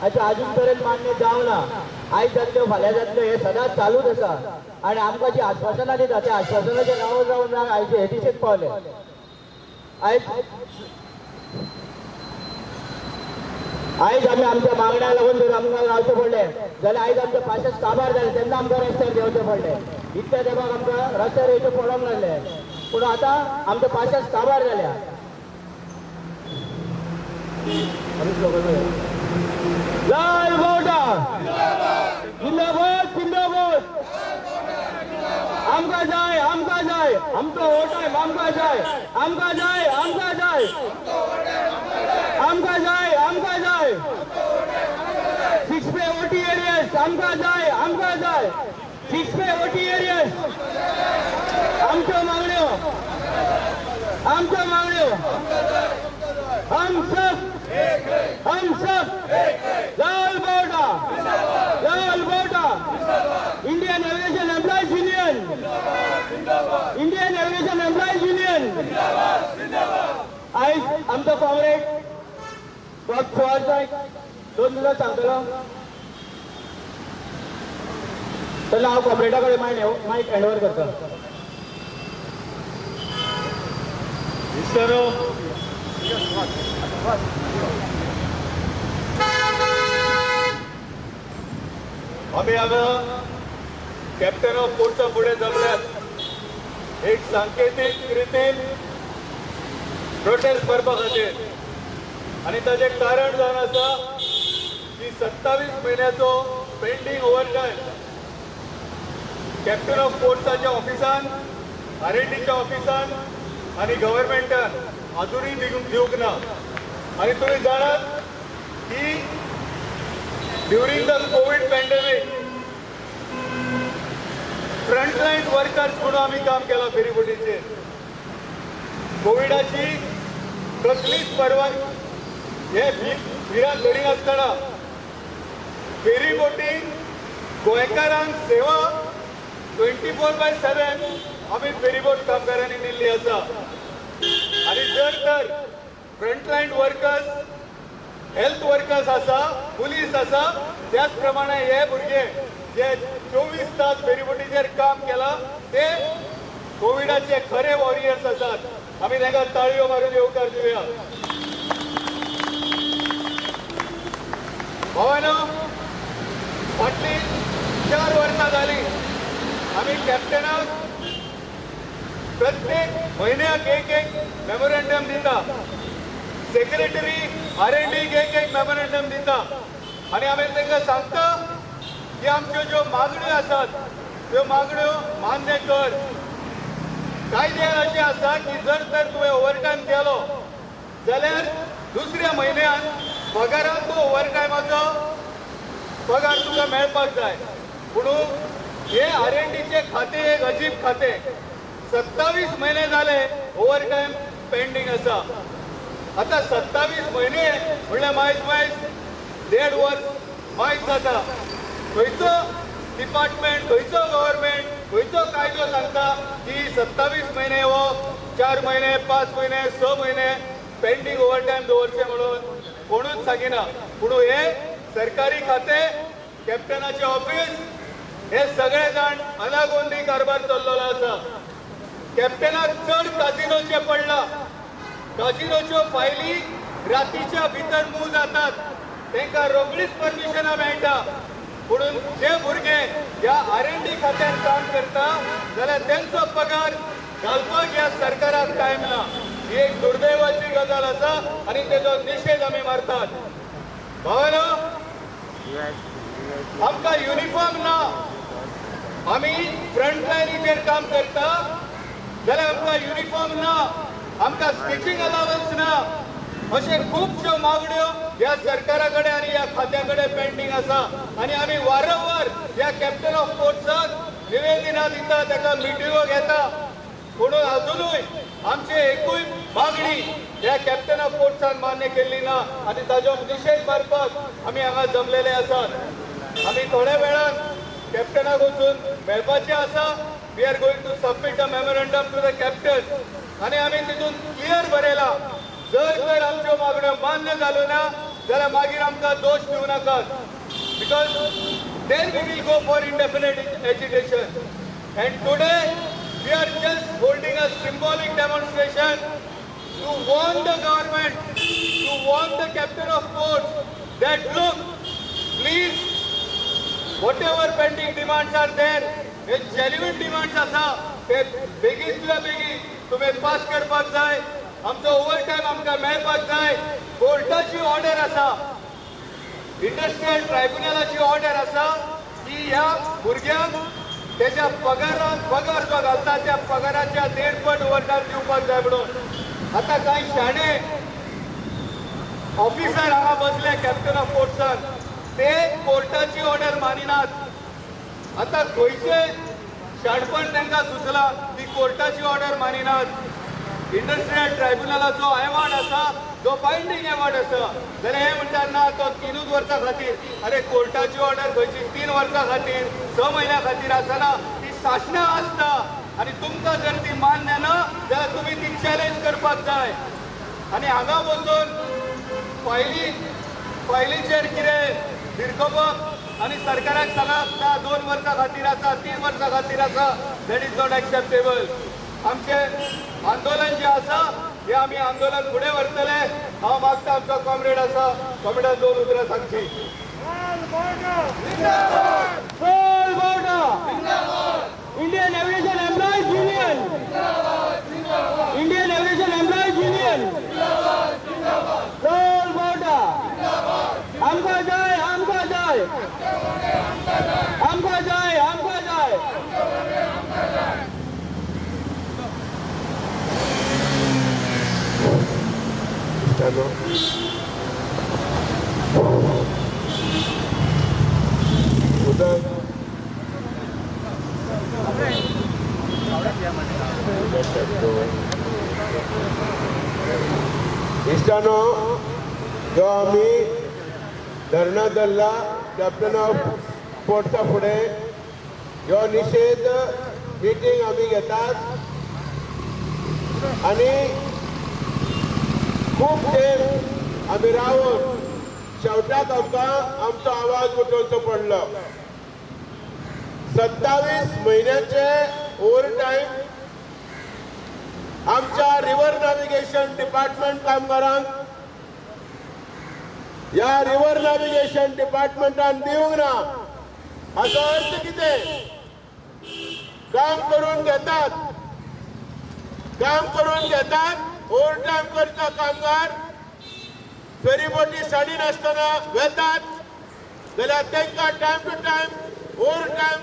हाचे अजून पर्यंत मान्य जावंक ना. आयज जातल्यो, फाल्यां जातल्यो, हें सदांच चालूच आसा. आनी आमकां जी आश्वासनां दिता त्या आश्वासनाचेर रावन रावन रावन आयचे हे दिशेक पावले. आयज आयज आमी आमच्या मागण्या लागून जर आमकां रावचें पडलें जाल्यार आयज आमचे पाशेच काबार जाले तेन्ना आमकां रस्त्यार देंवचें पडलें. इतल्या तेंपाक आमकां रस्त्यार येवचें पडोंक नासलें, पूण आतां आमचे पाशेच काबार जाल्या. लाल बावटा जिंदाबाद, जिंदाबाद. आमकां जाय, आमकां जाय, आमचो ओव्हरटायम आमकां जाय, आमकां जाय, आमकां जाय, आमकां जाय, आमकां जाय. 6 पे ओटी एरियर्स आमकां जाय, आमकां जाय. 6 पे ओटी एरियर्स आमच्यो मागण्यो, आमच्यो मागण्यो. हम सब, हम सब लाल बावटा, लाल बावटा. Indian Aviation Employees Union, Indian Aviation Employees Union. आयज आमचो कॉम्रेड सुवार्थ 2 दिसां सांगतलो. तेन्ना हांव कॉम्रेडा कडेन मायक हँड ओवर करता. आमी हांगा कॅप्टन ऑफ पोर्टा फुडें जमल्यात एक सांकेतीक रितीन प्रोटेस्ट करपा खातीर. आनी ताचें कारण जावन आसा की 27 म्हयन्याचो पेंडींग ओव्हरटायम कॅप्टन ऑफ पोर्ट्साच्या ऑफिसान, आर एन डीच्या ऑफिसान आनी गव्हर्मेंटान अजुनूय दिवंक ना. आनी तुमी जाणात की during the Covid pandemic frontline workers म्हणून आमी काम केलां फेरीबोटीचेर. कोविडाची कसलीच परवानगी हे भिरांत धरिनासतना फेरीबोटीन गोंयकारांक सेवा 24/7 आमी फेरीबोट कामगारांनी दिल्ली आसा. आनी जर तर फ्रंटलायन वर्कर्स, हेल्थ वर्कर्स आसा, पुलीस आसा, त्याच प्रमाणे हे भुरगे जे 24 तास फेरीबोटीचेर काम केलां ते कोविडाचे खरे वॉरियर्स आसात. आमी तांकां ताळयो मारून येवकार दिवया. भावानो, फाटलीं 4 वर्सां जालीं आमी कॅप्टनाक प्रत्येक म्हयन्याक एक एक मेमोरेंडम दिता. सेक्रेटरी आर एन डीक एक एक मेमोरेंडम दिता आनी आमी तांकां सांगता की आमच्यो ज्यो मागण्यो आसात त्यो मागण्यो मान्य कर. कायद्यान अशें आसा की जर तर तुवें ओव्हरटायम केलो जाल्यार दुसऱ्या म्हयन्यान पगारान तो ओव्हरटायमाचो पगार तुका मेळपाक जाय. पूण हे आर एन डीचे खातें एक अजीब खातें. 27 म्हयने जाले ओव्हरटायम पेंडींग आसा. आतां 27 म्हयने म्हणल्यार मायज मायज 1.5 वर्स मायज जाता. खंयचो डिपार्टमेंट, खंयचो गव्हर्मेंट, खंयचो कायदो सांगता की 27 म्हयने हो 4 म्हयने, 5 म्हयने, 6 म्हयने पेंडींग ओव्हरटायम दवरचे म्हणून कोणूच सांगिना. पूण हे सरकारी खातें, कॅप्टनाचें ऑफिस, हे सगळे जाण अनागोंदी कारभार चल्लेलो आसा. कॅप्टनाक चड काजिनोचें पडला. काजिनोच्यो फायली रातीच्या भितर मूव जातात, तांकां रोखडीच परमिशनां मेळटा. पूण जे भुरगे ह्या आर एन डी खात्यान काम करता जाल्यार तेंचो पगार घालपाक ह्या सरकाराक टायम ना. ही एक दुर्दैवाची गजाल आसा आनी तेजो निशेध आमी मारतात. भावानो, आमकां युनिफॉर्म ना. आमी फ्रंट लायनीचेर काम करता जाल्यार आमकां युनिफॉर्म ना, आमकां स्टिचींग अलावन्स ना. अशे खुबश्यो मागण्यो ह्या सरकारा कडेन आनी ह्या खात्या कडेन पेंडींग आसा. आनी आमी वारंवार ह्या कॅप्टन ऑफ पोर्ट्साक निवेदनां दिता, ताका मिटिंगो घेता, पूण अजुनूय आमची एकूय मागणी ह्या कॅप्टन ऑफ पोर्ट्सान मान्य केल्ली ना. आनी ताजो निशेध मारपाक आमी हांगा जमलेले आसात. आमी थोड्या वेळान कॅप्टनाक वचून मेळपाचें आसा. We are going to submit a memorandum to the captain. आनी आमी तितून क्लियर बरयला, जर तर आमच्यो मागण्यो मान्य जाल्यो ना जाल्यार मागीर आमकां दोश दिवं नाकात, because then we will go for indefinite agitation. And today we are just holding a symbolic demonstration to warn the government, to warn the captain of ports that look, please, whatever pending demands are there, hey genuine demands आसा ते बेगीतल्या बेगीन तुमी pass करपाक जाय. आमचो over time आमकां मेळपाक जाय. कोर्टाची ऑर्डर आसा, इंडस्ट्रियल ट्रायब्युनलाची ऑर्डर आसा की ह्या भुरग्यांक तेच्या पगारान पगार जो घालता त्या पगाराच्या देडपट ओवर दिवपाक जाय म्हणून. आतां कांय शाणे ऑफिसर हांगा बसले कॅप्टन ऑफ पोर्ट्सान, ते कोर्टाची ऑर्डर मानिनात. आतां खंयचे शाणपण तांकां सुचलां ती कोर्टाची ऑर्डर मानिनात. इंडस्ट्रियल ट्रायब्युनलाचो अवॉर्ड आसा, जो बायंडींग अवॉर्ड आसा, जाल्यार हे म्हणटात ना तो 3च वर्सां खातीर. अरे, कोर्टाची ऑर्डर खंयची 3 वर्सां खातीर, 6 म्हयन्या खातीर आसना, ती सासणां आसता. आनी तुमकां जर ती मान्य ना जाल्यार तुमी ती चॅलेंज करपाक जाय. आनी हांगा वचून फायलीचेर कितें भिरकोवप आनी सरकाराक सांगप ना 2 वर्सां खातीर आसा, 3 वर्सां खातीर आसा, that is not acceptable. आमचें आंदोलन जें आसा हें आमी आंदोलन फुडें व्हरतले. हांव मागता, आमचो कॉमरेड आसा, कॉमरेडान 2 उतरां सांगची. Coal Boarder! Indian Aviation Employees Union! Indian Aviation Employees Union! Coal Boarder! आमकां जाय, आमकां जाय, आमकां जाय, आमकां जाय. हॅलो उदक. इश्टानो, जो आमी धरणां धरला कॅप्टन ऑफ पोर्ट्सा फुडें, ह्यो निशेध मिटींग आमी घेतात आनी खूब तेंप आमी रावन शेवटाक आमकां आमचो आवाज उठोवचो पडलो. 27 म्हयन्याचे ओवर टायम आमच्या रिवर नॅव्हिगेशन डिपार्टमेंट कामगारांक ह्या रिवर नॅव्हिगेशन डिपार्टमेंटान दिवंक ना. हाचो अर्थ कितें? काम करून घेतात, काम करून घेतात, ओवर टायम करता कामगार, फेरीबोटी साडी नासतना वेतात जाल्यार तांकां time to time over time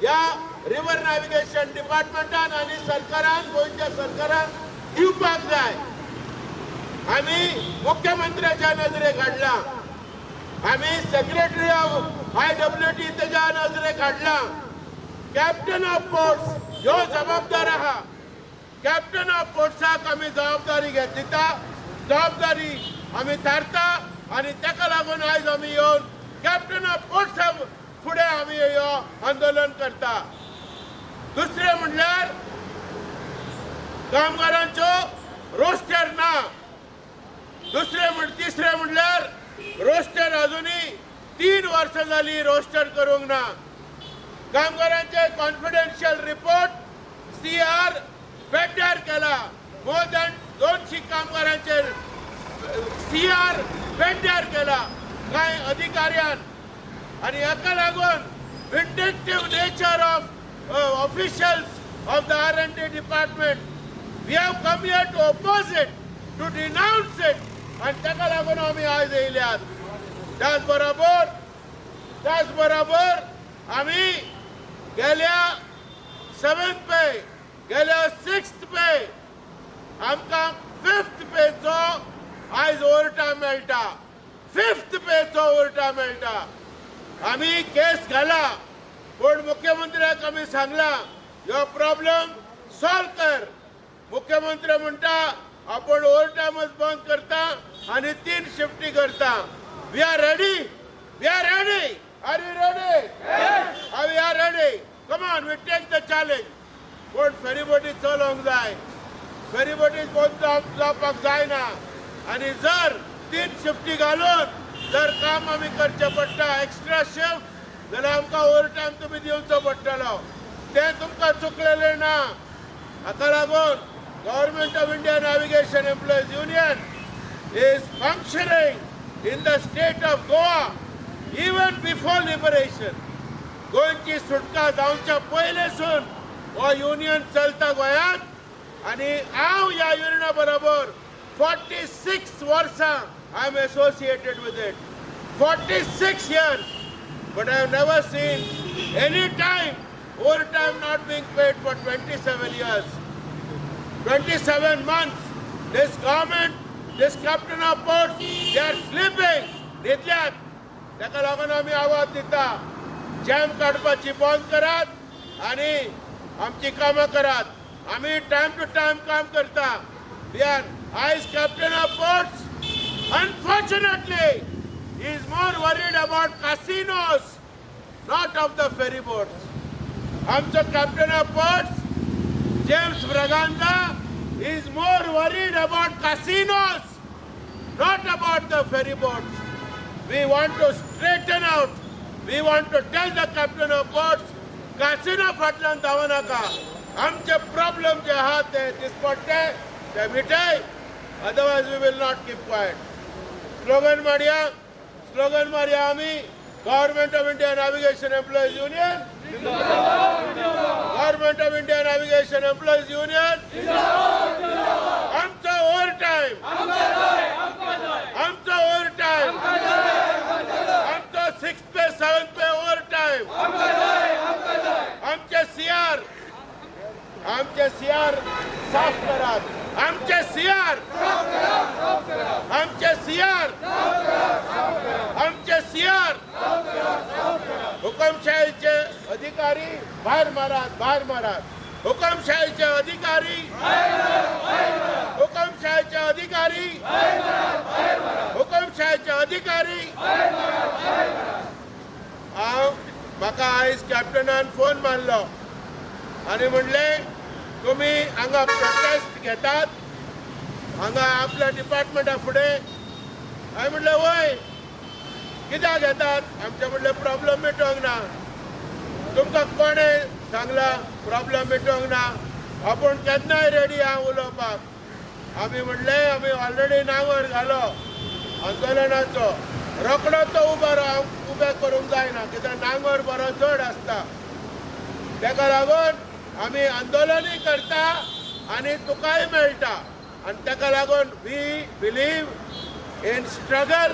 ह्या रिवर नॅव्हिगेशन डिपार्टमेंटान आनी सरकारान, गोंयच्या सरकारान दिवपाक जाय. आमी मुख्यमंत्र्याच्या नजरेक हाडलां, आमी सेक्रेटरी ऑफ IWT तेच्या नजरेक हाडलां. कॅप्टन ऑफ पोर्ट्स ह्यो जबाबदार आहा. कॅप्टन ऑफ पोर्ट्साक आमी जबाबदारी घेत दिता, जबाबदारी आमी थारता आनी ताका लागून आयज आमी येवन कॅप्टन ऑफ पोर्ट्सा फुडें आमी ह्यो आंदोलन करता. दुसरें म्हणल्यार कामगारांचो रोस्टर ना. तिसरें म्हणल्यार रोस्टर अजुनूय 3 वर्सां जाली रोस्टर करूंक ना. कामगारांचे कॉन्फिडेन्शियल रिपोर्ट CR पेड्ड्यार केला. मोर दॅन 200 कामगारांचे CR पेड्ड्यार केला कांय अधिकाऱ्यान आनी हाका लागून vindictive nature of officials of the R&D department, we have come here to oppose it, to denounce it. आनी ताका लागून आमी आयज येयल्यात. त्याच बरोबर आमी गेल्या 7th पे, गेल्या 6th पे, आमकां 5th पेचो आयज ओवर टायम मेळटा, 5th पेचो ओवर टायम मेळटा. आमी केस घाला, पूण मुख्यमंत्र्याक आमी सांगलां ह्यो प्रॉब्लम सॉल्व कर. मुख्यमंत्री म्हणटा आपण ओवर टायमच बंद करता आनी 3 शिफ्टी करता. We are ready, we are ready. Are you ready? We are ready. Come on, we take the challenge. पूण फेरीबोटी चलोवंक जाय, फेरीबोटी बंद जावपाक जायना. आनी जर 3 शिफ्टी घालून जर काम आमी करचें पडटा, एक्स्ट्रा शिफ्ट, जाल्यार आमकां ओवर टायम तुमी दिवचो पडटलो. तें तुमकां चुकलेलें ना. हाका लागून Government of India Navigation Employees Union is functioning in the state of Goa even before liberation. गोंयची सुटका जावच्या पयलेसून हो युनियन चलता गोंयांत आनी हांव ह्या युनियना बरोबर 46 वर्सां I am associated with it, 46 years, but I have never seen any time overtime not being paid for 27 years, 27 months. This government, this captain of ports, they are sleeping. न्हिदल्यात. ताका लागून आमी आवाज दिता, जॅम काडपाची बंद करात आनी आमची कामां करात. आमी टायम टू टायम काम करता. We are आयज captain of ports, unfortunately, is more worried about casinos, not of the ferry boats. आमचो captain of ports James Braganza is more worried about casinos, not about the ferry boats. We want to straighten out. We want to tell the captain of ports, casino फाटल्यान धांव नाका, आमचे problem जे आहा ते दिसपट्टे ते मिटय, otherwise we will not keep quiet. Slogan मारया, slogan मारया आमी. Government of India Navigation Employees Union, Government of India Navigation Employees Union. आमचो ओव्हर टायम, आमचो ओव्हर टायम, आमचो six pay, seven pay, overtime, आमचे सीआर, आमचे सीआर साफ करात, आमचे सीआर, आमचे सीआर, आमचे सीआर. हुकुमशाहीचे अधिकारी भायर मारात, भायर मारात. हुकुमशाहीचे अधिकारी, हुकुमशाहीचे अधिकारी, हुकुमशाहीचे अधिकारी. हांव म्हाका आयज कॅप्टनान फोन मारलो आनी म्हणलें, तुमी हांगा प्रोटेस्ट घेतात हांगा आपल्या डिपार्टमेंटा फुडें. हांवें म्हणलें, वय. कित्याक घेतात? आमचे म्हणलें प्रॉब्लम मिटोवंक ना. तुमकां कोणें सांगलां प्रॉब्लम मिटोवंक ना? आपूण केन्नाय रेडी आहा उलोवपाक. आमी म्हणलें, आमी ऑलरेडी नांगर घालो आंदोलनाचो. रोकडो तो उबो राव उबें करूंक जायना, कित्याक नांगर बरो जड आसता. ताका लागून आमी आंदोलनूय करता आनी तुकाय मेळटा आनी ताका लागून we believe in struggle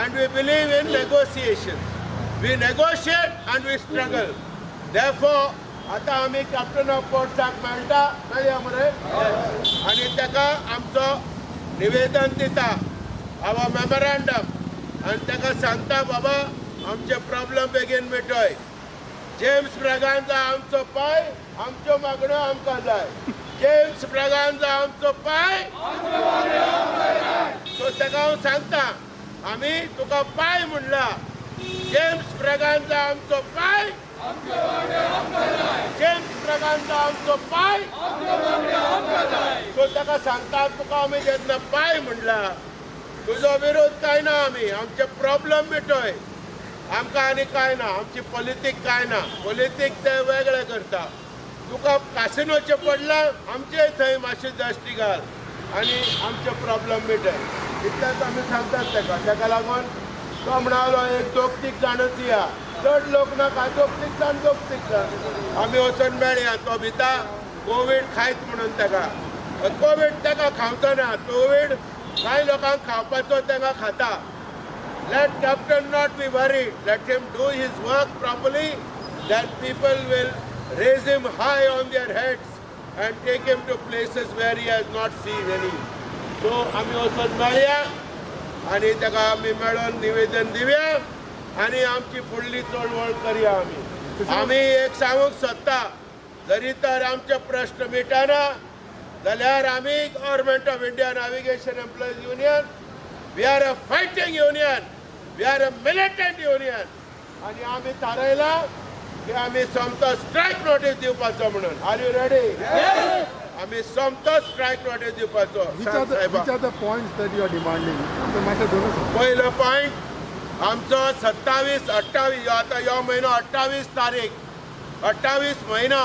and we believe in negotiation. We negotiate and we struggle. Therefore, आतां आमी कॅप्टन ऑफ पोर्ट्साक मेळटा, मेळया मरे, आनी ताका आमचो निवेदन दिता, our memorandum, आनी ताका सांगता, बाबा, आमचे प्रॉब्लम बेगीन मिटय. जेम्स ब्रागांजा आमचो पाय, आमच्यो मागण्यो आमकां जाय. जेम्स ब्रागांजा आमचो पाय. सो ताका हांव सांगता, आमी तुका पाय म्हणला. जेम्स ब्रागांजा आमचो पाय, जेम्स ब्रागांजा आमचो पाय. सो ताका सांगता, तुका आमी जेन्ना पाय म्हणला, तुजो विरोध काय ना. आमी आमचे प्रॉब्लम मिटय, आमकां आनी काय ना. आमची पॉलिटीक काय ना, पॉलिटीक ते वेगळे करता. तुका कासिनोचें पडलां, आमचे थंय मातशी दृश्टी घाल आनी आमचे प्रॉब्लम मिटय. इतलेंच आमी सांगतात ताका. ताका लागून तो म्हणालो, एक दोग तीग जाणच या, चड लोक नाका, दोग तीग जाण, दोग तीग जाण आमी वचून मेळया. तो भिता कोवीड खायत म्हणून ताका कोवीड ताका खावचो ना. कोवीड कांय लोकांक खावपाचो ताका खाता. Let captain not be worried. Let him do his work properly. Then people will raise him high on their heads and take him to places where he has not seen any. So आमी वचून मेळया आनी ताका आमी मेळोन निवेदन दिवया आनी आमची फुडली चळवळ करया आमी. आमी एक सांगूंक सोदता, जरी तर आमचे प्रश्न मिटना जाल्यार आमी Government of India Navigation Employees Union, we are a fighting union, we are a militant union. आनी आमी थारायलां की आमी सोमतो स्ट्रायक नोटीस दिवपाचो म्हणून. Are you ready? आमी सोमतो स्ट्रायक नोटीस दिवपाचो. Which are the, साहेबा. Which are the points that you are demanding? ते मातशें दोनूच सांग. पयलो पॉयंट आमचो 27 28 आतां ह्यो म्हयनो 28 तारीख 28 म्हयनो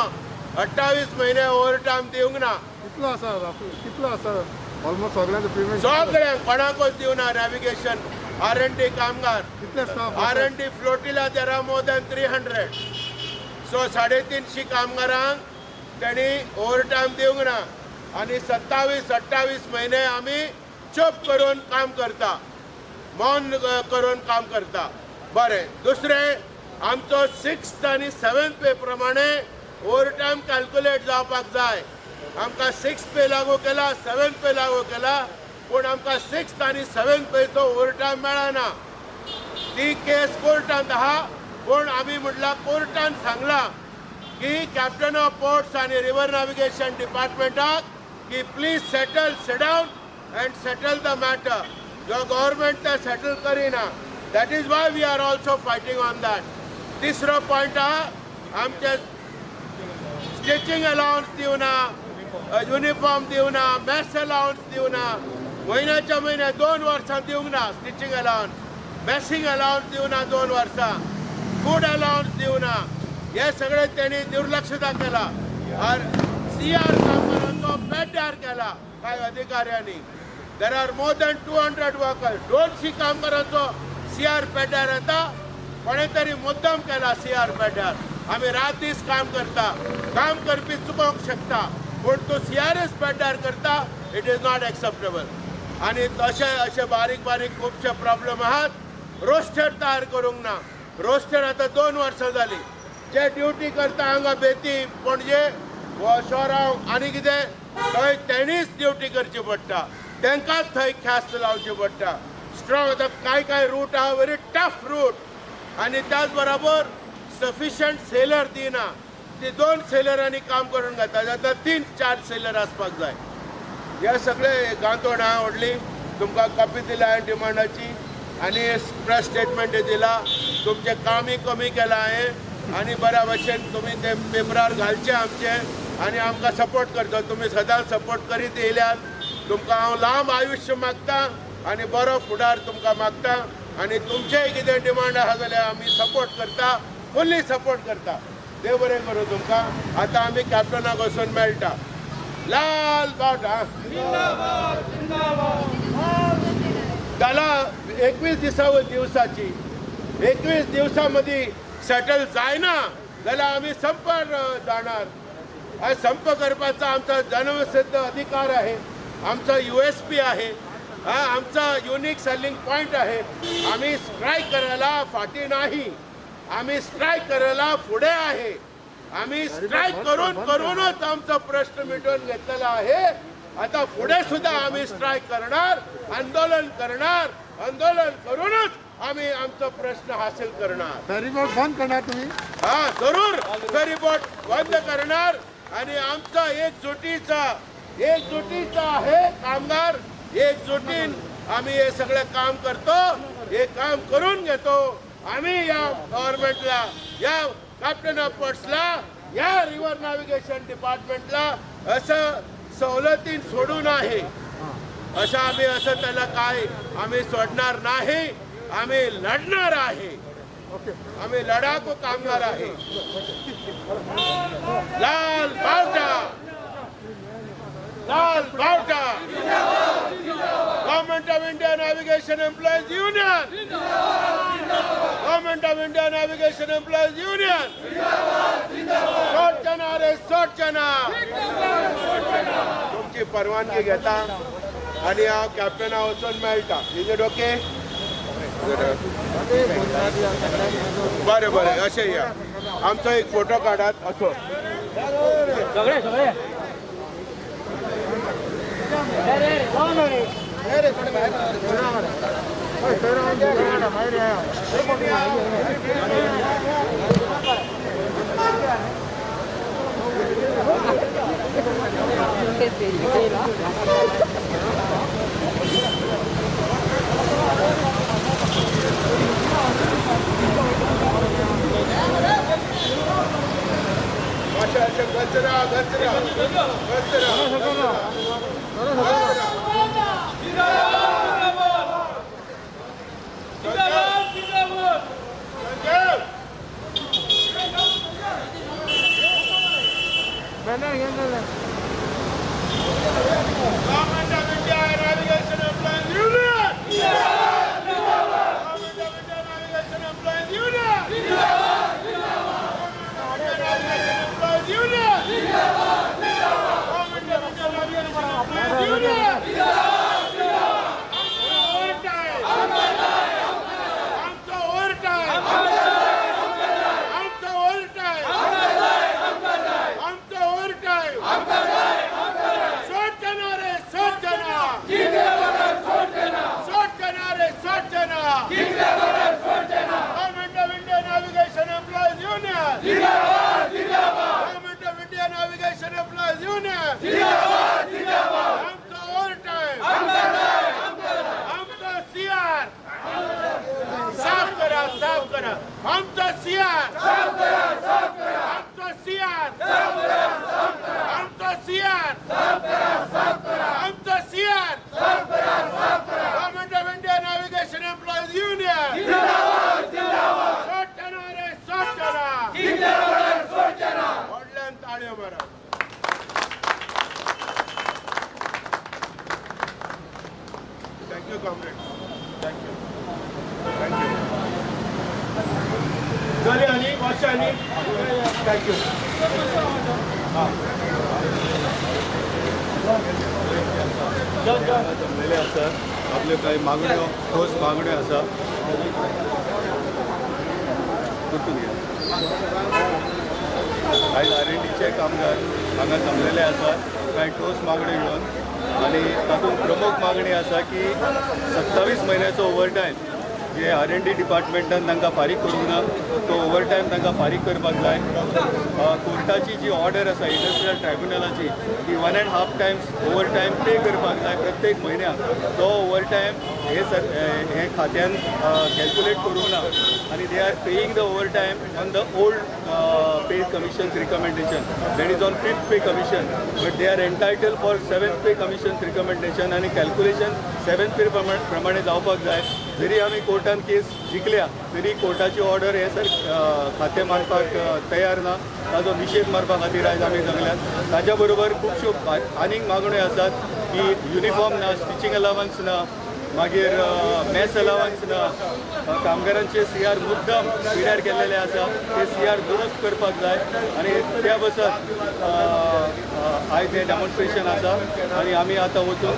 28 म्हयने ओवर टायम दिवंक ना. कितलो आसा कितलो आसा ऑलमोस्ट सगळ्यांचो पेमेंट सगळ्यांक कोणाकूच दिवना. नॅविगेशन R&D कामगार कितले staff R&D flotilla there are more than 300. So 350 कामगारांक तेणी ओवर टायम दिवंक ना आनी 27 28 म्हयने आमी चूप करून काम करता, मौन करून काम करता. बरें, दुसरें आमचो 6th आनी 7th पे प्रमाणे ओवर टायम कॅल्क्युलेट जावपाक जाय. आमकां 6th पे लागू केला, 7th पे लागू केला, पूण आमकां 6th आनी 7th पेचो ओवर टायम मेळना. ती केस कोर्टांत आहा, पूण आमी म्हटलां कोर्टान सांगलां की कॅप्टन ऑफ पोर्ट्स आनी रिवर नॅविगेशन डिपार्टमेंटाक की please settle, sit down and settle the matter. जो गव्हर्मेंट ते सेटल करिना, that is why we are also fighting on that. तिसरो पॉयंट आहा, आमचे स्टिचींग अलावन्स दिवना, युनिफॉर्म दिवना, मॅस अलावन्स दिवना. म्हयन्याच्या म्हयन्या 2 वर्सां दिवंक ना स्टिचींग अलावन्स, मॅसिंग अलावन्स दिवना 2 वर्सां, फूड अलावन्स दिवना. हे सगळे तेणी दुर्लक्षता केला. CR कामगारांचो पेड्ड्यार केला कांय अधिकाऱ्यांनी. There are more than 200 workers. 200 कामगारांचो CR पेड्ड्यार येता, कोणें तरी मुद्दम केला CR पेड्ड्यार. आमी रात दीस काम करता, काम करपी चुकोवंक शकता, पूण तूं CRS पेड्ड्यार करता, it is not acceptable. आनी तशें अशे बारीक बारीक खुबशे प्रॉब्लम आहात. रोस्टर तयार करूंक ना. रोस्टर आतां 2 वर्सां जालीं. जे ड्युटी करता हांगा बेती, पणजे, शोरांव आनी कितें थंय तेणीच ड्युटी करची पडटा, तांकांच थंय ख्यास्त लावची पडटा. स्ट्रॉंग आतां कांय कांय रूट आहा व्हेरी टफ रूट, आनी त्याच बरोबर सफिशियंट सेलर दिना. ती 2 सेलरांनी काम करून घेता, आतां 3-4 सेलर आसपाक जाय. हे सगळे गांतोण आहा व्हडली. तुमकां कॉपी दिल्या हांवें डिमांडाची आनी प्रेस स्टेटमेंट दिला. तुमचें कामय कमी केलां हांवें आनी बऱ्या भशेन तुमी ते पेपरार घालचे आमचे आनी आमकां सपोर्ट करचो. तुमी सदांच सपोर्ट करीत येयल्यात. तुमकां हांव लांब आयुश्य मागता आनी बरो फुडार तुमकां मागता. आनी तुमचेय कितें डिमांड आहा जाल्यार आमी सपोर्ट करता, फुल्ली सपोर्ट करता. देव बरें करूं तुमकां. आतां आमी कॅप्टनाक वचून मेळटा. लाल बावटा त्याला 21 दिसा दिवसाची 21 दिवसां मदीं सेटल जायना जाल्यार आमी संपार जाणार. संप करपाचा आमचा जन्मसिद्ध अधिकार आहे, आमचा USP आहे, आमचा युनिक सेलिंग पॉईंट आहे. आम्ही स्ट्राईक करायला फाटी नाही, आम्ही स्ट्राईक करायला पुढे आहे. आम्ही स्ट्राईक करून करूनच आमचा प्रश्न मिटवून घेतलेला आहे. आता पुढे सुद्धा आम्ही स्ट्राईक करणार, आंदोलन करणार, आंदोलन करूनच आम्ही आमचा प्रश्न हासिल करणार. फेरीबोट बंद करणार तुम्ही? हा, जरूर फेरीबोट बंद करणार. आणि आमचा एकजुटीचा आहे कामगार, एकजुटीन आम्ही हे सगळं काम करतो, हे काम करून घेतो. आम्ही या गव्हर्नमेंटला, या कॅप्टन ऑफ पोर्ट्सला, या रिव्हर नॅव्हिगेशन डिपार्टमेंटला असं सवलतीन सोडून आहे असं आम्ही असं त्याला काय आम्ही सोडणार नाही. आम्ही लढणार आहे, आम्ही लढाकू कामगार आहे. लाल बावटा, लाल बावटा. Government of India navigation employees union, government of India navigation employees union. सोडचना रे सोडचना. तुमची परवानगी घेता आनी हांव कॅप्टना वचून मेळटा. Is it okay? बरें बरें, अशें या. आमचो एक फोटो काडात असो. सगळे सगळे गचरा गचरा गचरा गचरा. आमचो सीआर, आमचो सीआर, आमचो सीआर, आमचो CR. Government of India Navigation Employees Union. सोडचना रे, सोडचना. व्हडल्यान ताळयो मारा. Thank you, comrade. Thank you. Thank you. चले आनी वचचे आनी. Thank you. जमलेले आसात. आपल्यो कांय मागण्यो, ठोस मागण्यो आसा. परतून घे. आयज आर एन डीचे कामगार हांगा जमलेले आसात कांय ठोस मागण्यो घेवन आनी तातूंत प्रमुख मागणी आसा की 27 म्हयन्याचो overtime J R N D डिपार्टमेंटान तांकां फारीक करूंक ना, तो ओवरटायम तांकां फारीक करपाक जाय. कोर्टाची जी ऑर्डर आसा, इंडस्ट्रियल ट्रायब्युनलाची, ती 1.5 times overtime pay करपाक जाय प्रत्येक म्हयन्याक. तो ओवरटायम हे सर हे खात्यान कॅल्क्युलेट करूंक ना आनी they are paying the overtime on the old pay commission's recommendation, that is on fifth pay commission, but they are entitled for seventh pay commission's recommendation आनी कॅल्क्युलेशन सेवन्थ पे प्रमाणे जावपाक जाय. जरी आमी कोर्टान केस जिखल्या तरी कोर्टाची ऑर्डर हे सर खातें मानपाक तयार ना. ताजो निशेध मारपा खातीर आयज आमी जमल्यात. ताज्या बरोबर खुबश्यो आनीक मागण्यो आसात की युनिफॉर्म ना, स्टिचींग अलावन्स ना, मागीर मॅस अलावन्स ना, कामगारांचे सीआर मुद्दम पिड्यार केल्लेले आसा, ते सीआर दुरुस्त करपाक जाय. आनी त्या बसत आयज हें डेमॉन्स्ट्रेशन आसा आनी आमी आतां वचून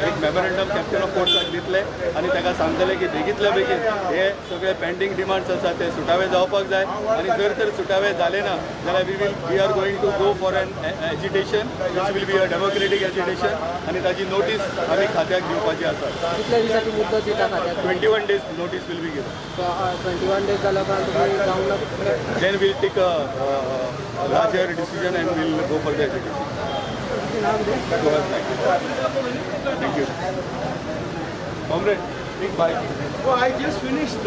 एक मेमोरंडम कॅप्टन ऑफ पोर्ट्साक दितले आनी ताका सांगतले की बेगींतल्या बेगीन हे सगळे पेंडींग डिमांड्स आसा ते सुटावे जावपाक जाय. आनी जर तर सुटावे जाले ना जाल्यार we are going to go for an agitation which will be a democratic agitation आनी ताजी नोटीस आमी खात्याक दिवपाची आसा. कितल्या दिसाची मुदत दिता खात्याक? 21 days notice will be given. 21 days जाल्या उपरांत तुमी जावंक ना? Then we'll take a larger decision and we'll go for the agitation. Go ahead, thank you. Thank you. Comrade, big bye. Oh, I just finished.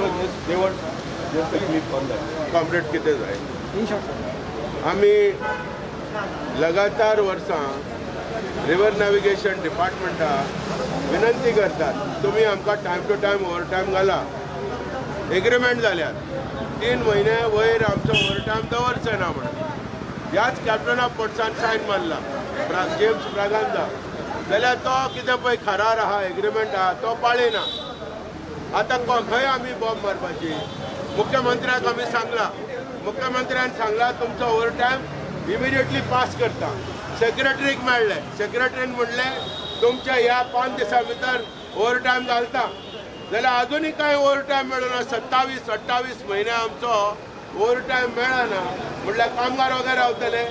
They want just a clip on that. Comrade, कितें जाय, आमी लगातार वर्सां river navigation डिपार्टमेंटाक विनंती करतात, तुमी आमकां time to time over time घाला. एग्रीमेंट जाल्यात, 3 म्हयने वयर आमचो ओवर टायम दवरचे ना म्हणून. ह्याच कॅप्टन ऑफ पोर्ट्सान सायन मारला, जेम्स ब्रागांजा. जाल्यार तो कितें पळय करार आहा, एग्रीमेंट आहा, तो पाळिना. आतां खंय आमी बॉम्ब मारपाची? मुख्यमंत्र्याक आमी सांगला. मुख्यमंत्र्यान सांगला, तुमचो ओवर टायम इमिडिएटली पास करता. सेक्रेटरीक मेळ्ळे. सेक्रेटरीन म्हणलें, तुमच्या ह्या 5 दिसां भितर ओवर टायम घालता. जाल्यार अजुनूय कांय ओवर टायम मेळना. 27 28 म्हयने आमचो ओवर टायम मेळना म्हणल्यार कामगार वगैरे रावतले,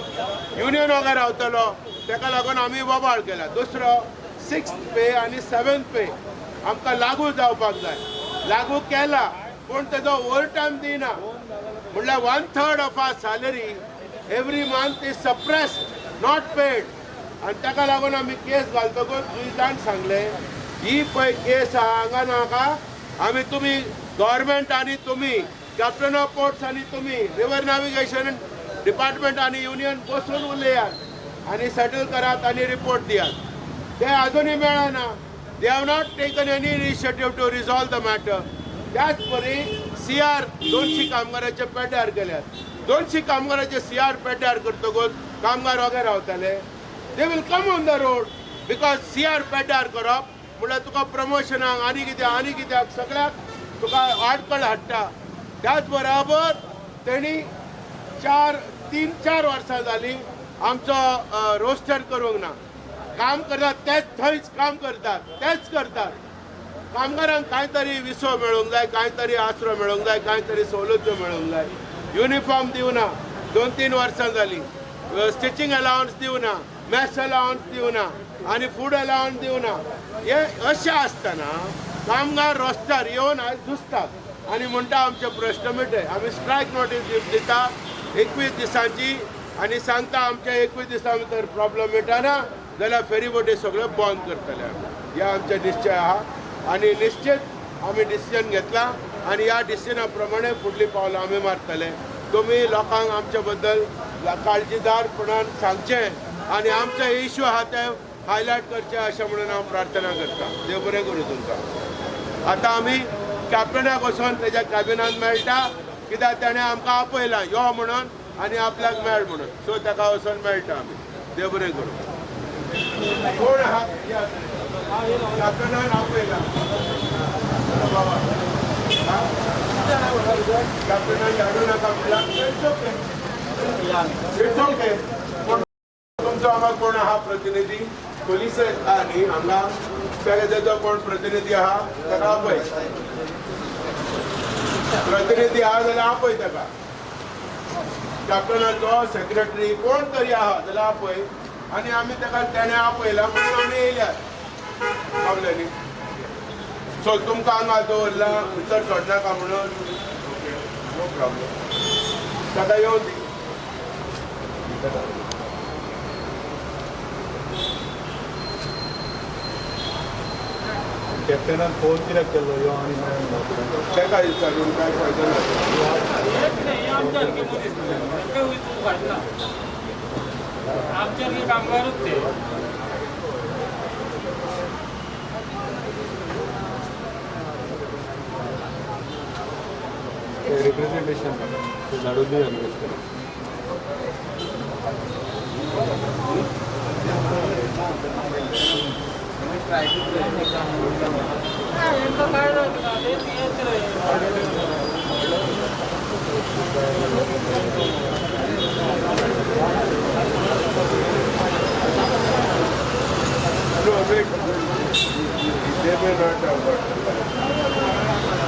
युनियन वगैरे रावतलो. ताका लागून आमी बोबाळ केला. दुसरो, सिक्स्थ पे आनी सेवन्थ पे आमकां लागू जावपाक जाय. लागू केला पूण तेजो ओवर टायम दिना. म्हणल्यार one third of our salary every month is suppressed, not paid. आनी ताका लागून आमी केस घालतकूच जुईजान सांगलें, ही पळय केस आहा, हांगा नाका. आमी तुमी गव्हर्मेंट आनी तुमी कॅप्टन ऑफ पोर्ट्स आनी तुमी रिवर नॅविगेशन डिपार्टमेंट आनी युनियन बसून उलयात आनी सेटल करात आनी रिपोर्ट दियात. ते अजुनूय मेळना. They have not taken any initiative to resolve the matter. त्याच परी सीआर 200 कामगाराचे पेड्ड्यार केल्यात. 200 कामगाराचे सीआर पेड्ड्यार करतकूच कामगार वगैरे रावतले? They will come on the road, because CR पेड्ड्यार करप म्हणल्यार तुका प्रमोशनाक आनी कित्याक आनी कित्याक सगळ्याक तुका आडखळ हाडटा. त्याच बराबर तेणी चार तीन चार वर्सां जालीं आमचो रोस्टर करूंक ना. काम करतात तेच थंयच काम करतात, तेच करतात. कामगारांक कांय तरी विसव मेळूंक जाय, कांय तरी आसरो मेळूंक जाय, कांय तरी सवलत्यो मेळूंक जाय. युनिफॉर्म दिवना 2-3 वर्सां जालीं, स्टिचींग अलावन्स दिवना, मॅस अलावन्स दिवना आनी फूड अलावन्स दिवना. हे अशें आसतना कामगार रस्त्यार येवन आयज झुजतात आनी म्हणटा, आमचे प्रश्न मिटय. आमी स्ट्रायक नोटीस दिता 21 दिसांची आनी सांगता, आमच्या 21 दिसां भितर प्रॉब्लम मिटना जाल्यार फेरीबोटी सगळ्यो बंद करतले आमी. हे आमचे निश्चय आहा आनी निश्चित आमी डिसिजन घेतला. आनी ह्या डिसिजना प्रमाणे फुडलीं पावलां आमी मारतले. तुमी लोकांक आमचे बद्दल काळजीदारपणान सांगचें आनी आमचे इश्यू आहा ते हायलायट करचे अशें म्हणून हांव प्रार्थना करता. देव बरें करूं तुमकां. आतां आमी कॅप्टनाक वचोन तेज्या कॅबिनान मेळटा, कित्याक तेणें आमकां आपयलां यो म्हणून आनी आपल्याक मेळ म्हणून. सो ताका वचोन मेळटा आमी. देव बरें करूं. कोण आहा कॅप्टनान आपयलां बाबा, कॅप्टनान धाडूं नाका म्हणलां. It's okay, it's okay. पूण तुमचो हांगा कोण आहा प्रतिनिधी? पोलीस आहा न्ही हांगा, ताका तेजो कोण प्रतिनिधी आहा ताका आपय. प्रतिनिधी आहा जाल्यार आपय ताका. कॅप्टनाचो सेक्रेटरी कोण तरी आहा जाल्यार आपय. आनी आमी ताका तेणें आपयला म्हणून आमी येयल्यात, पावले न्ही. सो तुमकां हांगा दवरला भितर सोडनाका म्हणून. Okay, no problem. ताका येवं दी. कॅप्टनान फोन कित्याक केल्लो यो आनी मेळ म्हणून? ताका विचारून काय फायदो ना. आमच्यासारखे मनीस तांकां उबारना, आमच्यासारखे कामगारूच ते. रिप्रेझेंटेशन ते धाडून दी आमी कशें तरी. हेंकां काय जाता ते हेच रे. No, wait. They may not have got the line.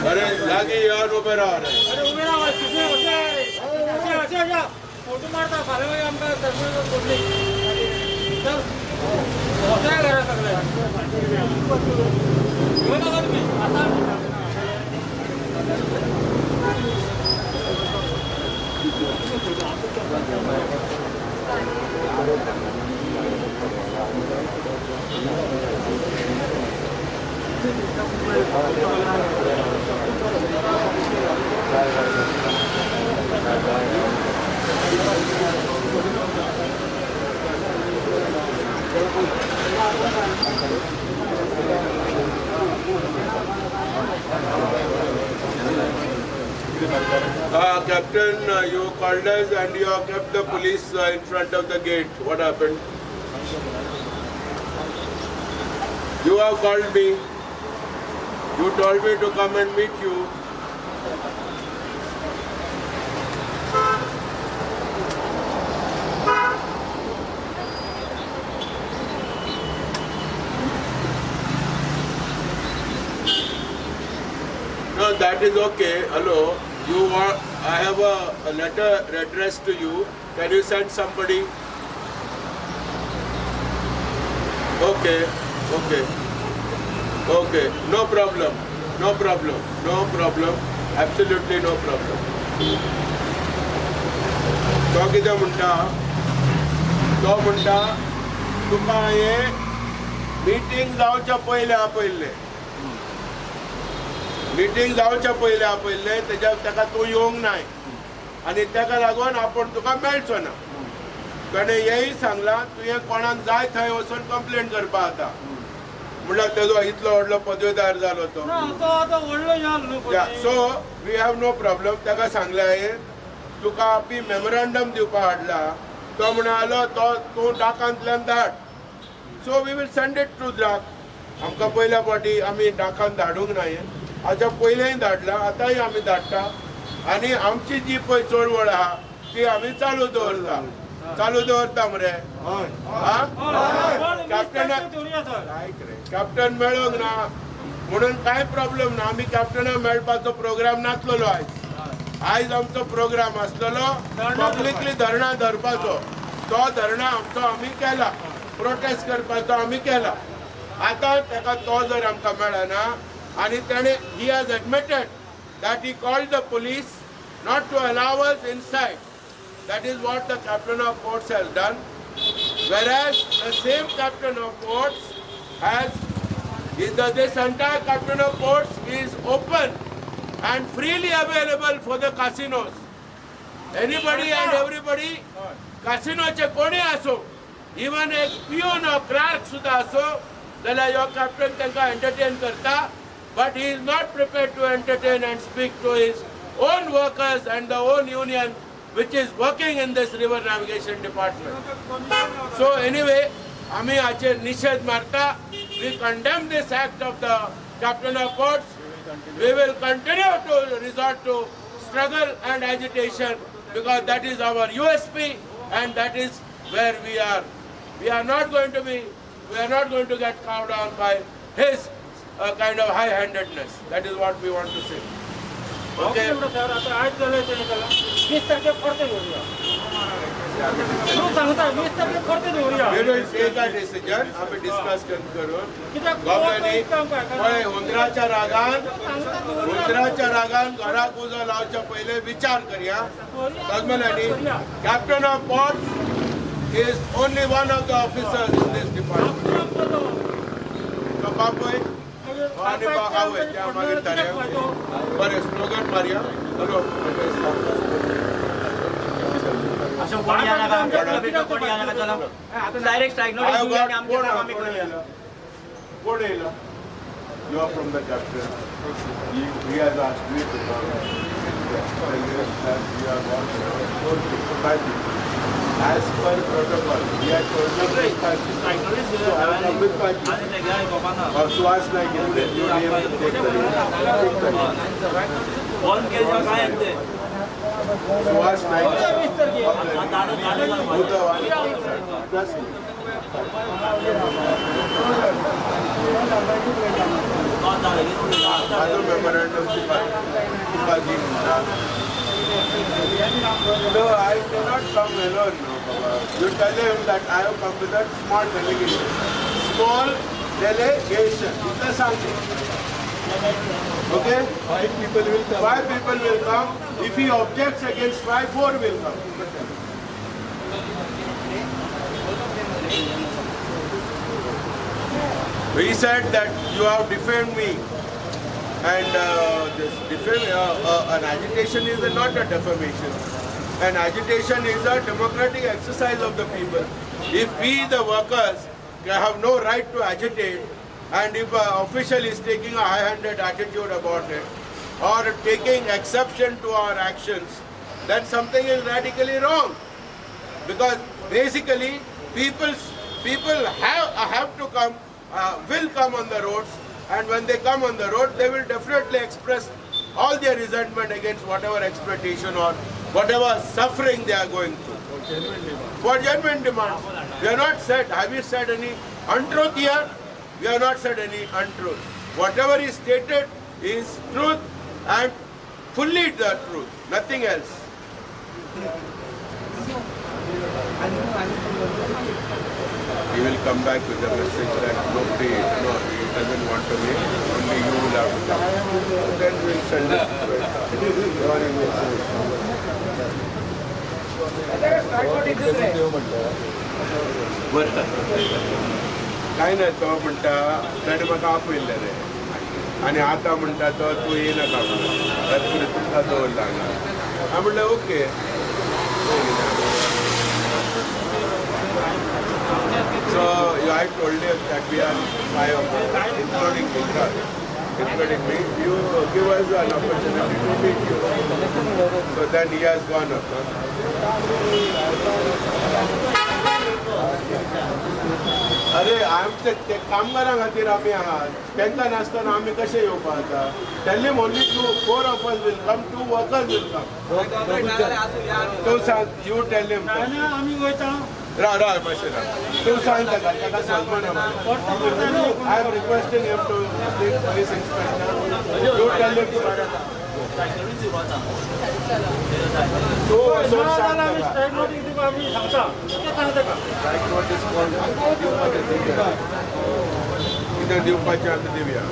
अरे लागी येवन उबे राव रे. अरे उबे राव, अशें अशें अशें अशें अशें फोटो मारता. फाल्यां मागीर आमकां सरपंच पडली. चल वचया घरा सगळे. घेऊ नका तुम्ही आता. Captain, you called us and you have kept the police in front of the gate. What happened? You have called me. You told me to come and meet you. No, that is okay. Hello. You want? I have a letter addressed to you. Can you send somebody? Okay, okay, okay. No problem. No problem. No problem. Absolutely no problem. तो कितें म्हणटा, तो म्हणटा तुका हांवें meeting जावच्या पयलें आपयल्लें, meeting जावच्या पयलें आपयल्लें, तेज्या ताका तूं येवंक नाय आनी ताका लागून आपूण तुका मेळचो ना. ताणें हेंय सांगलां तुवें कोणाक जाय थंय वचून कंप्लेन करपा जाता. म्हणल्यार तेजो इतलो व्हडलो पदवेदार जालो तो. ना, तो आतां व्हडलो जालो न्हू पयलीं. So we have no problem. ताका सांगलें हांवें तुका आमी मेमोरंडम दिवपाक हाडला. तो म्हणालो तो तूं डाकांतल्यान धाड. So we will send it to DRAC. आमकां पयल्या फावटी आमी डाकान धाडूंक ना, हाच्या पयलेंय धाडलां, आतांय आमी धाडटा. आनी आमची जी पळय चळवळ आहा ती आमी चालू दवरता, चालू दवरता मरे. कॅप्टन मेळोंक ना म्हणून कांय प्रॉब्लेम ना, आमी कॅप्टनाक मेळपाचो प्रोग्राम नासलेलो. आयज आयज आमचो प्रोग्राम आसलेलो पब्लिकली धरणां धरपाचो, तो धरणां आमचो आमी केला, प्रोटेस्ट करपाचो आमी केला. आतां ताका तो जर आमकां मेळना आनी तेणें he has admitted that he called the police not to allow us inside. That is what the captain of ports has done. Whereas the same captain of ports has, this entire captain of ports is open and freely available for the casinos. Anybody and everybody, casinoचे कोणी असो, even एक peon or clerk सुद्धा असो, जाल्यार ह्यो captain तांकां entertain करता. But he is not prepared to entertain and speak to his own workers and the own union which is working in this river navigation department. So anyway, आमी हाचेर निशेध मारता. We condemn this act of the captain of ports. We will continue to resort to struggle and agitation because that is our USP and that is where we are. We are not going to be, we are not going to get cowed down by his kind of high-handedness. That is what we want to say. Okay. Sir आता आयज जालें तें 20 तारखेक परतें दवरुया. तूं सांगता 20 तारखेक परतें दवरुया. We will take a decision. आमी डिस्कस करून कित्याक पळय, हुंदराच्या रागान, हुंदराच्या रागान घराक उजो लावच्या पयले विचार करया. समजलें? Captain of ports is only one of the officers in this department. तो बापूय आनी आवय त्या मागीर ताणें बरें स्लोगन मारया. हॅलो, कोण येयला? You are from the captain. He has asked me to come. You have got 4 people, 5 people. As per protocol, he has told me 5 people. So I will come with 5 people. Or Suhas Naik is there. You name it, take the name. Take the name. Suhas Naik. Plus me. Other memorandum तुका दी म्हणटा. No, I cannot come alone, no, Baba. You tell him that I have come with a small delegation. Small delegation. इतलें सांगते. Okay? 5 people will come. 5 people will come. If he objects against 5, 4 will come. He said that you have defamed me, and this defame, an agitation is not a defamation. An agitation is a democratic exercise of the people. If we, the workers, have no right to agitate, and if an official is taking a high-handed attitude about it, or taking exception to our actions, then something is radically wrong. Because basically, people have to come, will come on the roads, and when they come on the road, they will definitely express all their resentment against whatever exploitation or whatever suffering they are going through. For genuine demands. We have not said, have we said any untruth here? We have not said any untruth. Whatever is stated is truth and fully the truth, nothing else. He will come back with a message that nobody, no, he doesn't want to meet, only you will have to come. Then we will send it. काय ना तो म्हणटा ताणें म्हाका आपयल्लें रे आनी आतां म्हणटा तो तूं येयनाका म्हणून रातकुडे तुमकां दवरला हांगा. हांवें म्हणलें okay. So I told him that we are 5 of us, including including me. You give us an opportunity to meet you. So then he has gone up. Huh? अरे आमचे ते कामगारां खातीर आमी आहात. तांकां नासतना आमी कशें येवपा आतां? Tell him only two four of us will come, two workers will come. तूं सांग, you tell him. ना आमी वयता. राव राव मातशें राव, तूं सांग ताका, ताका Salman. I am requesting him to speak police inspector. You tell him. तूं वचून ना सांग जाल्यार आमी ताका. स्ट्रायक नोटीस दिवपा आमी सांगता, तें सांग ताका. स्ट्रायक नोटीस कोण दिवपाचें दिवया, कितें दिवपाचें आमी दिवया.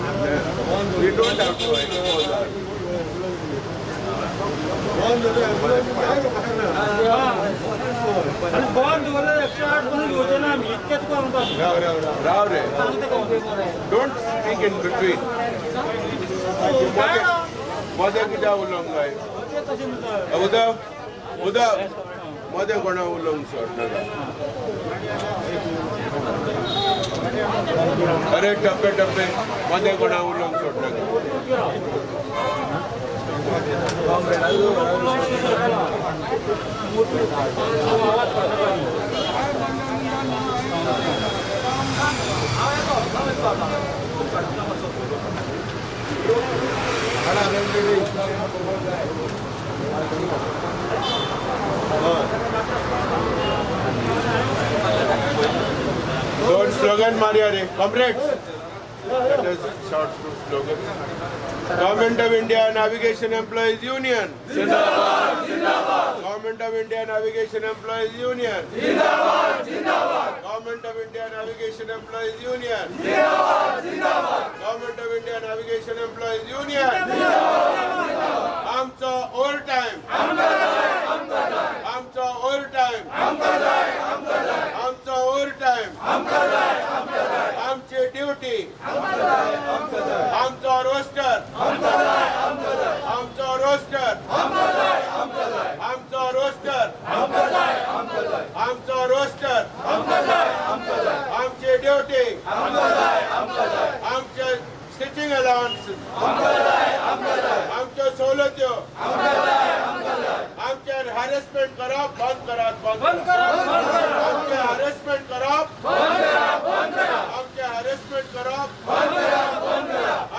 We don't have to expose. आनी बंद दवरल्यार 108 पसून घेवचे ना आमी, इतकें तुका सांगता. राव राव राव राव रे. सांग ताका. Don't speak in between. काय ना? मदें कित्याक उलोवंक जाय? तें तशें न्हू. उदक उदक मदें कोणा उलोवंक सोडनाका. अरे टप्पे टप्पे मदें कोणा उलोवंक सोडनाका. दोन स्लोगन मारया रे comrades. Let us shout two slogans. Government of India Navigation Employees Union. Zindabad, Zindabad. Government of India Navigation Employees Union. Zindabad, Zindabad. Government of India Navigation Employees Union. Zindabad, Zindabad. Government of India Navigation Employees Union. आमचो over time, आमचो over time, आमचो over time, आमची duty, आमचो roster, आमचो roster, आमचो roster, आमचो roster, आमची duty, आमचे स्टिचिंग अलावन्स, आमच्यो सवलत्यो, आमचे हॅरेसमेंट करप बंद करात, बंद करात. आमचे हॅरेसमेंट करप, आमचे हॅरेसमेंट करप,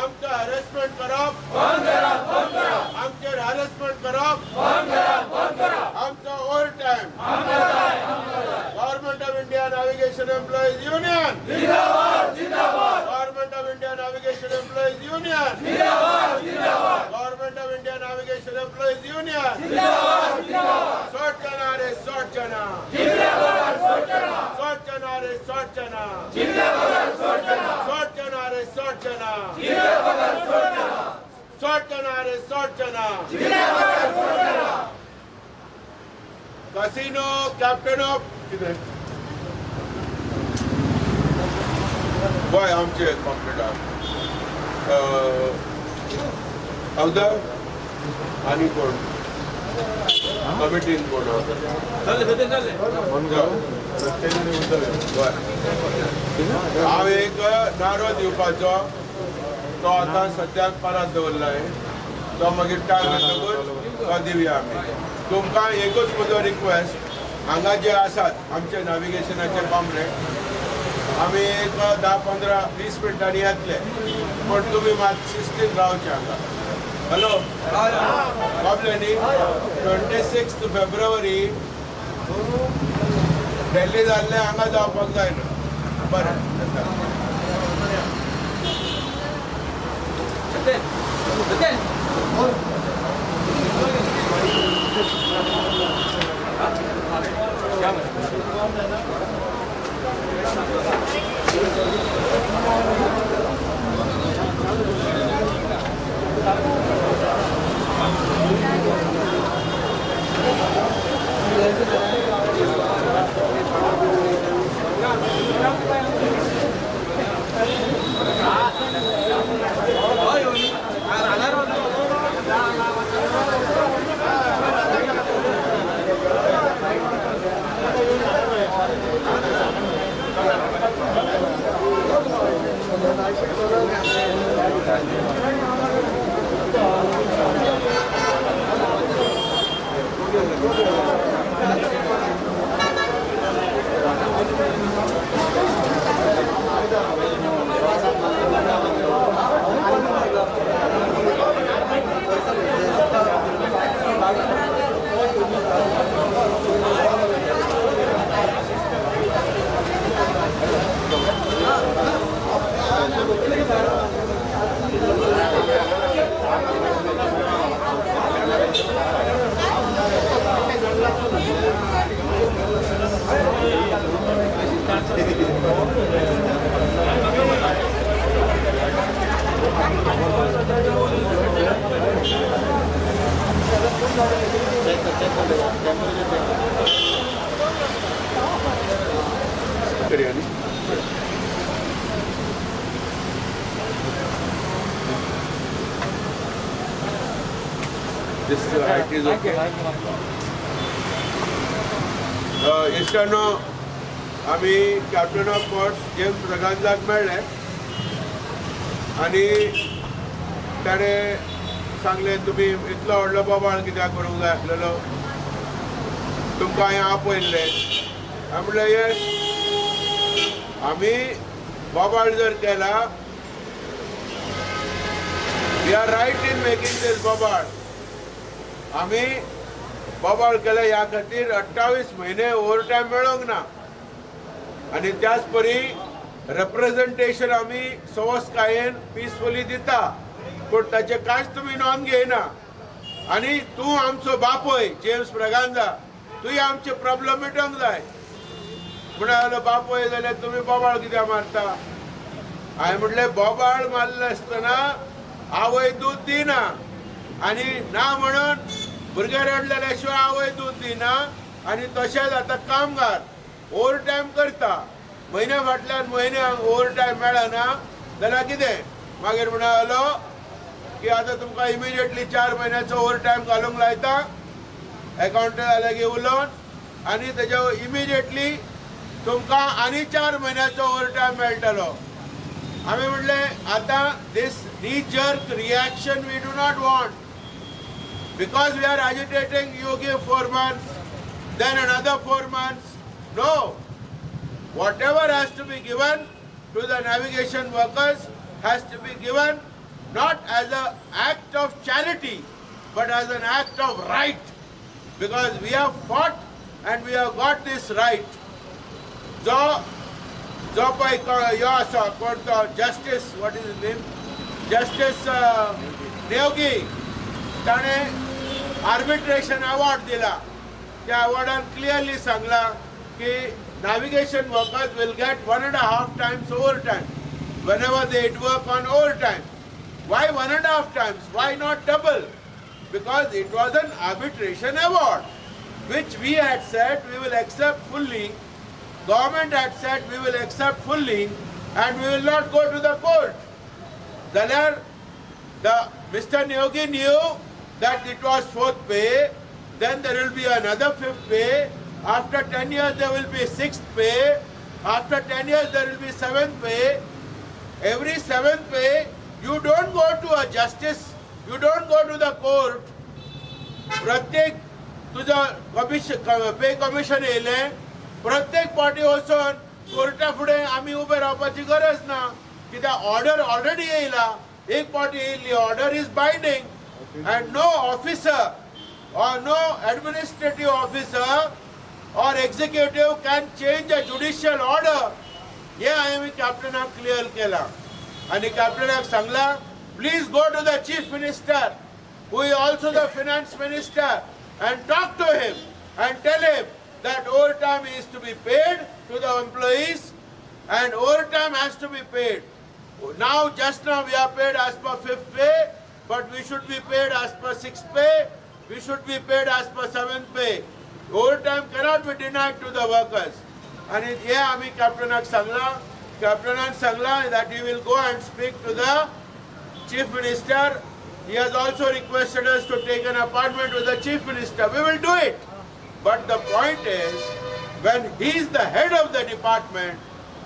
आमचं हॅरेसमेंट करप, आमचेर हॅरेसमेंट करप, आमचो over time. Government of India Navigation Employees Union. Government of India Navigation Employees Union. Government of India Navigation Employees Union. सोडचना रे सोडचना, सोडचना रे सोडचना, सोडचना रे सोडचना, सोडचना रे सोडचना. कसिनो कॅप्टन ऑफ कितें पळय आमचे कॉम्प्लेट अवदर आनी कोण कमिटीन कोण आहा? बरें. हांव एक नारो दिवपाचो, तो आतां सद्याक परत दवरला. तो मागीर टायम येतकूच तो दिवया आमी तुमकां. एकूच म्हजो रिक्वेस्ट, हांगा जे आसात आमचे नॅविगेशनाचे कॉमरेड, आमी एक 10 15 20 मिनटांनी येतले, पण तुमी मात शिस्तीन रावचे हांगा. हॅलो, कळ्ळें न्ही? 26 फेब्रुवारी दिल्ली जाल्लें हांगा जावपाक जायना. बरें. करया न्ही. This height is okay. इश्टांनो, आमी कॅप्टन ऑफ पोर्ट्स जेम्स ब्रगांजाक मेळ्ळे आनी ताणें सांगलें, तुमी इतलो व्हडलो बोवाळ कित्याक करूंक जाय आसलेलो, तुमकां हांवें आपयल्लें. हांवें म्हणलें, येस, आमी बोवाळ जर केला, we are right in making this बोबाळ. आमी बोबाळ केला ह्या खातीर 28 म्हयने ओवर टायम मेळोंक ना आनी त्याच परी रेप्रेझेंटेशन आमी सवसकायेन पिसफुली दिता, पूण ताचें कांयच तुमी नोंद घेयना. आनी तूं आमचो बापूय जेम्स ब्रगांजा, तुवें आमचे प्रॉब्लम मिटोवंक जाय. म्हणून बापूय जाल्यार तुमी बोबाळ कित्याक मारता? हांवें म्हटलें, बोबाळ मारलें आसतना आवय दूद दिना आनी ना म्हणून भुरगे रडले शिवाय आवय दूद दिना. आनी तशेंच आतां कामगार ओवर टायम करता, म्हयन्या फाटल्यान म्हयन्याक ओवर टायम मेळना जाल्यार कितें? मागीर म्हणलो की आतां तुमकां इमिजिएटली 4 म्हयन्याचो ओवर टायम घालूंक लायता एकावंटंटा लागीं उलोवन, आनी तेज्या इमिजिएटली तुमकां आनी 4 म्हयन्याचो ओवर टायम मेळटलो. आमी म्हणलें, आतां this knee jerk reaction we do not want. Because we are agitating, you give 4 months, then another 4 months. No. Whatever has to be given to the navigation workers has to be given not as an act of charity, but as an act of right. Because we have fought and we have got this right. जो जो पळय यो आसा कोण तो justice, what is name, justice Neogy, ताणें arbitration award दिला. त्या अवॉर्डान क्लियरली सांगलां की navigation workers will get 1.5 times overtime whenever they work on overtime. Why 1.5 times? Why not double? Because it was an arbitration award which we had said we will accept fully. Government had said we will accept fully and we will not go to the court. जाल्यार the Mr. Neogy knew that it was 4th pay, then there will be another 5th pay, after 10 years there will be 6th pay, after 10 years there will be 7th pay. Every 7th pay, you don't go to a justice, you don't go to the court. प्रत्येक तुझा commission pay commission येयलें, प्रत्येक party वचून Carta फुडें आमी उबे रावपाची गरज ना, कित्याक ऑर्डर ऑलरेडी येयला. एक पार्टी येयल्ली, order is binding and no officer or no administrative officer or executive can change a judicial order. हे हांवें कॅप्टनाक क्लियर केलां आनी कॅप्टनाक सांगलां, please go to the chief minister who is also the finance minister and talk to him and tell him that overtime is to be paid to the employees and overtime has to be paid. Now, just now we are paid as per 5th pay, but we should be paid as per 6th pay, we should be paid as per 7th pay. Overtime cannot be denied to the workers. And हे आमी कॅप्टनाक सांगलां, कॅप्टनान सांगलां that he will go and speak to the chief minister. He has also requested us to take an appointment with the chief minister. We will do it. But the point is, when he is the head of the department,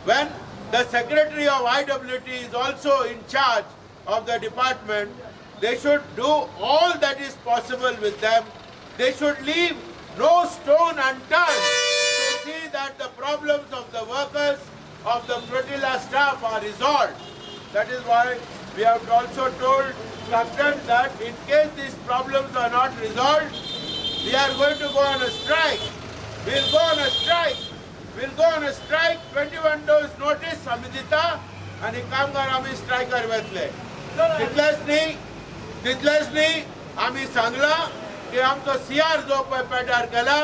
when the secretary of IWT is also in charge of the department, they should do all that is possible with them. They should leave no stone unturned to see that the problems of the workers of the flotilla staff are resolved. That is why we have also told Captain that in case these problems are not resolved, we are going to go on a strike. We'll go on a strike. We'll go on a strike. 21 days notice आमी दिता आनी कामगार आमी स्ट्रायकार वतले. तितलेंच न्ही, आमी सांगलां की आमचो सीआर जो पळय पेड्ड्यार केला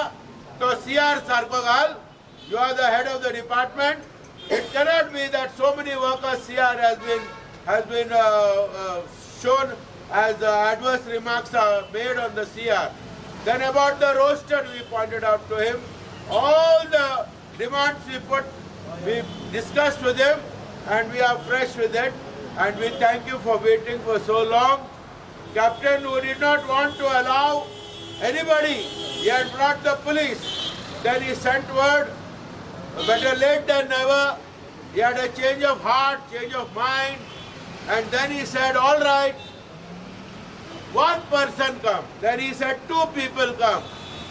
तो सीआर सारको घाल. You are the head of the department. It cannot be that so many workers CR has been shown as adverse remarks are made on the CR. Then about the roster, we pointed out to him all the demands we put We discussed with him and we are fresh with it, and we thank you for waiting for so long. Captain, who did not want to allow anybody, he had brought the police. Then he sent word, better late than never. He had a change of heart, change of mind, and then he said, all right, one person come. Then he said, two people come.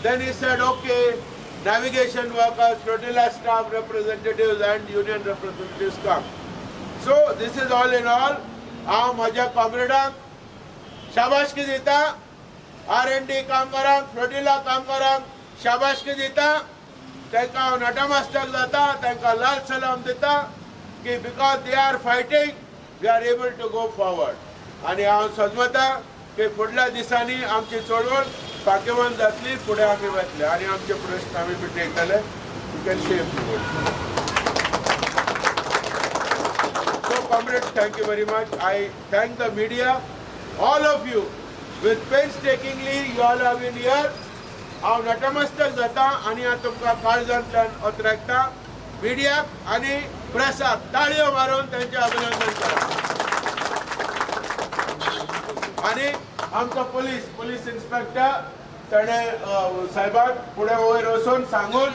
Then he said, okay, navigation workers, flotilla staff representatives and union representatives come. So this is all in all. हांव म्हज्या कॉम्रेडांक शाबासकी दिता, R&D कामगारांक, flotilla कामगारांक शाबासकी दिता. तांकां हांव नतमस्तक जाता, तांकां लाल सलाम दिता की because they are fighting, we are able to go forward. आनी हांव समजता की फुडल्या दिसांनी आमची चळवळ फाकेवन जातली, फुडें आमी वतले आनी आमचे प्रश्न आमी मिटयतले. You can save. So comrades, thank you very much. I thank the media, all of you, with painstakingly you all have been here. हांव नतमस्तक जाता आनी हांव तुमकां काळजांतल्यान ओतरायता. मिडियाक आनी प्रेसाक ताळयो मारून तांचें अभिनंदन करा. आनी आमचो पुलीस इन्स्पेक्टर ताणें साहेबान फुडें वयर वचून सांगून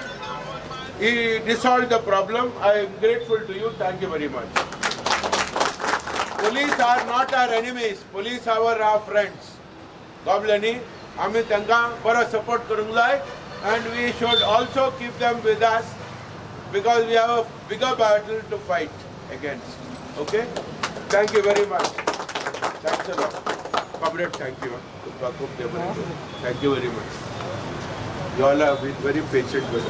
he resolved the problem. I am grateful to you. Thank you very much. Police are not our enemies. Police are our friends. गॉबल्यांनी आमी तांकां बरो सपोर्ट करूंक जाय, and we should also keep them with us because we have a bigger battle to fight against. Okay, thank you very much. Thanks a lot. Comrade, thank you. Thank you very much. You all have been very patient with us.